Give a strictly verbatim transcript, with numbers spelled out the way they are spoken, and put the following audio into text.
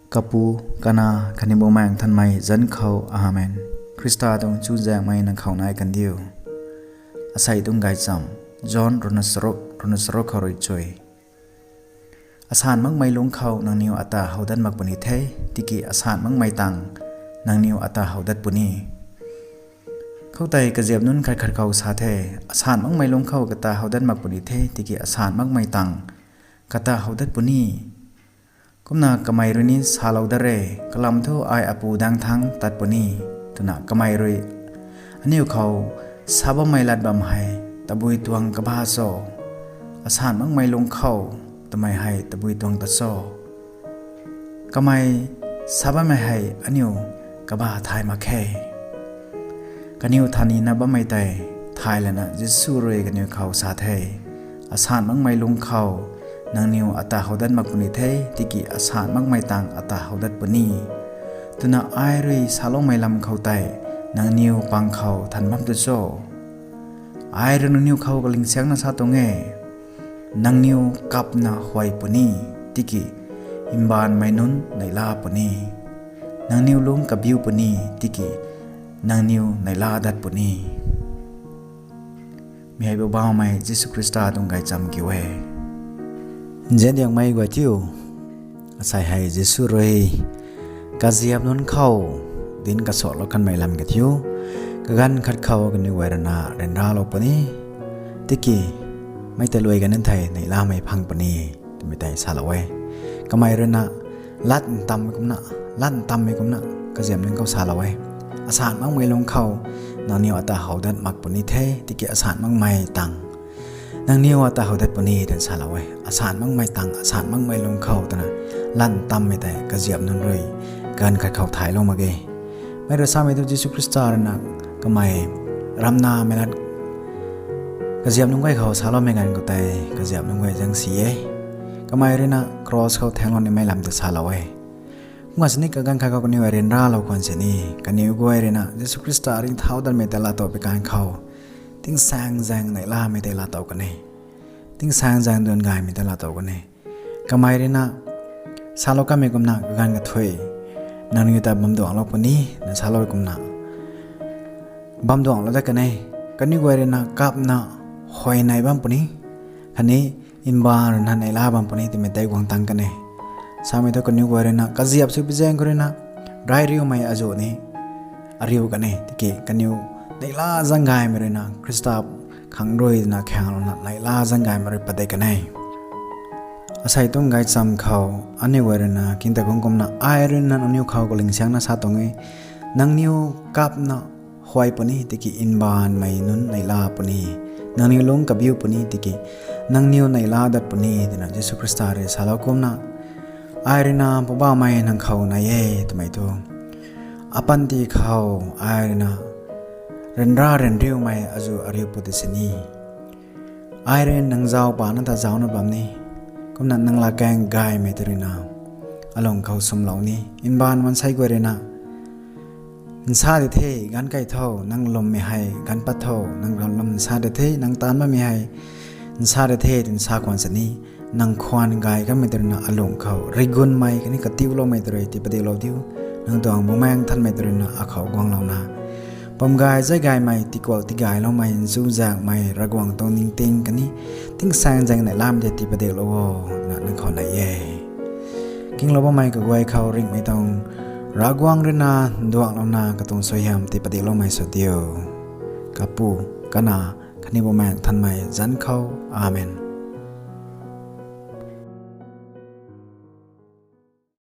Kapu, Kanac khatni Bumaengh Nthanmei zanc khou, Amen. Khrista tuang chuzaenghmei nang khou nai kandiu. Asei tuang gaychamv, John runa charuk, runa charuk khou rui chui. Asan makmei lungc khou nangniw ata how dat mak puni the, tiki asan makmei tang nangniw ata how dat puni. Khoutei kaziap nunc khat khat khou sa the, asan makmei lungc khou kata how dat mak puni the, tiki asan makmei tang kata how dat puni. Kumna kamei rui ni salou dat re, kalam thu ai Apu daeng thangc tat puni, twna kamei rui aniu khou sa bammei lat bam hei tabui tuang kabah cho? Asan makmei lungc khou twmei hei tabui tuang ta cho? Kamei sa bammei hei aniu kabah thay mak khe. Kaniw thanina bammei tei thay lana Jisu rui kaniw khou sa the, asan makmei lungc khou nangniw ata how dat mak puni the, tiki asan makmei tang ata how dat puni. Twna ai rui saloumei lam khou tei nangniw pang khou than bam tu cho? Ai rui nangniw khou kalingsiangna sa tuang e, nangniw kapna huay puni, tiki mbaanvmei nunc neihla puni. Nangniw lungc kabiu puni, tiki nangniw neihla dat puni. Mi hei Poubauhmei Jisu Khrista tuang gaychamv kiu e. Nziandiangmei guay thiu, asei hei Jisu rui kaziap nunc khou dinc kasuaklou kanmei lam kathiu, kaganv khat khou kaniw guay ruina ryanralou puni, tiki mei tei luai ganv thei neihlamei phang puni, twmei tei salou e. Kamei ruina lat ntammei kumna, lat ntammei kumna kaziap nunc khou salou e. Asan makmei lungc khou nangniw ata how dat mak puni the, tiki asan makmei tang nangniw ata how dat puni, twna salou e. Asan makmei tang, asan makmei lungc khou twna lat ntammei tei kaziap nunc rui ganv khat khou thaylou mak ge. Mei rui samei thu Jisu Khrista ruina kamei ramnamei lat kaziap nunc guay khou saloumei ganv khou tei kaziap nunc guay zaeng si e. Kamei ruina cross khou thaenglou nimei lam ta salou e. Kumna sini kaganv khat khou kaniw ryanralou khwan sini, kaniw guay ruina Jisu Khrista ringcthau datmei tei laatow pi kan khou, tingsaengzaeng neihlamei tei laatow kan e. Tingsaengzaeng duan gaymei tei laatow kan e. Kamei ruina salou kanmei kumna kaganv kathuic, nangniw ta bamduanglou puni, na salou kumna bamduanglou dat kan e. Kaniw guay ruina kapna huay nei bam puni, khatni mbaanv ruina neihla bam puni, twmei tei guang tang kan e. Samei thu kaniw guay ruina kaziap sw pi zaeng khou ruina rai riumei azuh ni ariu kan e, tiki kaniw neihla zaeng gaymei ruina Khrista khang rui twna khaenglouna neihla zaeng gaymei rui padik kan e. Asei tuang gaychamv khou aniu guay ruina king ta kung kumna ai ruina nangniw khou kalingsiangna sa tuang e, nangniw kapna huay puni, tiki mbaanvmei nunc neihla puni. Nangniw lungc kabiu puni, tiki nangniw neihla dat puni, twna Jisu Khrista rui salou kumna, ai ruina Poubauhmei nang khou nai e twmei thu, apanty khou ai ruina ryanra ryanriumei azuh ariu put sini, ai rui nang zauc pana ta zaucna bam ni, kumna nang latkaeng gaymei tei ruina alung khou swmlou ni, mbaanv mansei guay ruina nsa di the, ganv kai tho, nang lwmmei hei ganv pat tho, nang lwm nsa di the, nang taanv bammei hei nsa di the, twna sa khwan sini, nang khwan gay kanmei tei ruina alung khou rigunmei khatni katiuloumei tei rui tii padiklou diu. Nang tuang Bumaengh Nthanmei tei ruina akhou guanglouna, bam gay zay gaymei, tikuak tigayloumei, nchuzaenghmei, Ravguangc tuang ningting khatni tingsaengzaeng neihlamei tei tii padiklou o, twna nang khou nai e. Kinglou bammei kaguay khou ringhmei tuang Ravguangc ruina nduanglouna katuang suaihiam tii padikloumei sw diu. Kapu, Kanac khatni Bumaengh Nthanmei zanc khou, Amen.